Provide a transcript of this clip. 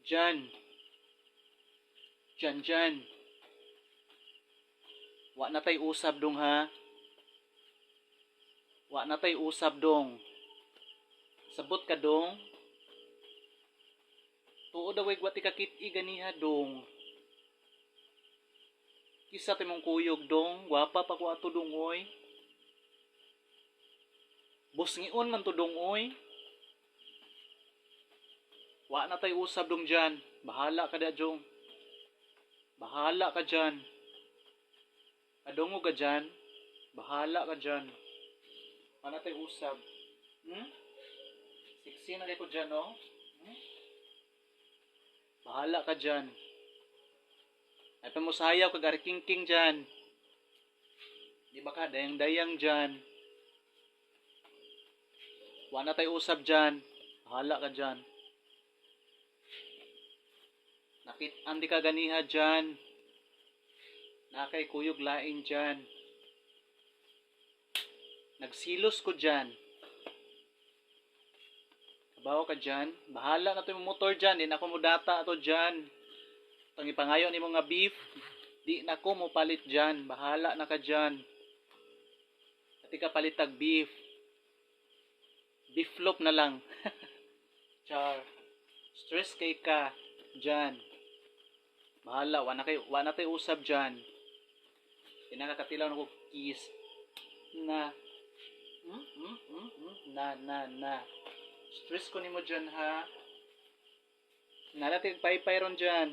Jan. Jan, Jan. Wa na tay usab, dong, ha. Wa na tay usab, dong. Sabot ka, dong. Tuod daw wa ti kakit-i ganiha, dong. Kisa ti mong kuyog, dong, gwapa pa ko ato, dong, oy. Busngion man to, dong, oy. Wa na tay usab, dong, dyan. Bahala ka da, dong. Bahala ka dyan. Adungo ka dyan. Bahala ka dyan. Wa na tay usab. Sexy na kay ko dyan, no? Bahala ka dyan. Ay pa mo sayaw kag arikingking dyan. Di ba ka dayang-dayang dyan? Wa na tay usab dyan. Bahala ka dyan. Nakit-an di ka ganiha dyan. Nakay kuyog lain dyan. Nagsilos ko dyan. Kabaw ka dyan. Bahala na to yung motor dyan. Di na ako mo data ato dyan. Tang ipangayo ni mga beef. Di na ko mo palit dyan. Bahala na ka dyan. Ati ka palitag beef. Beef loaf na lang. Char. Stress kay ka dyan. Bahala, wa na tayo usab dyan. Di nakakatilaw na ko kiss. Na. Na, na, na. Stress ko nimo dyan, ha. Nalatig paypay ron dyan.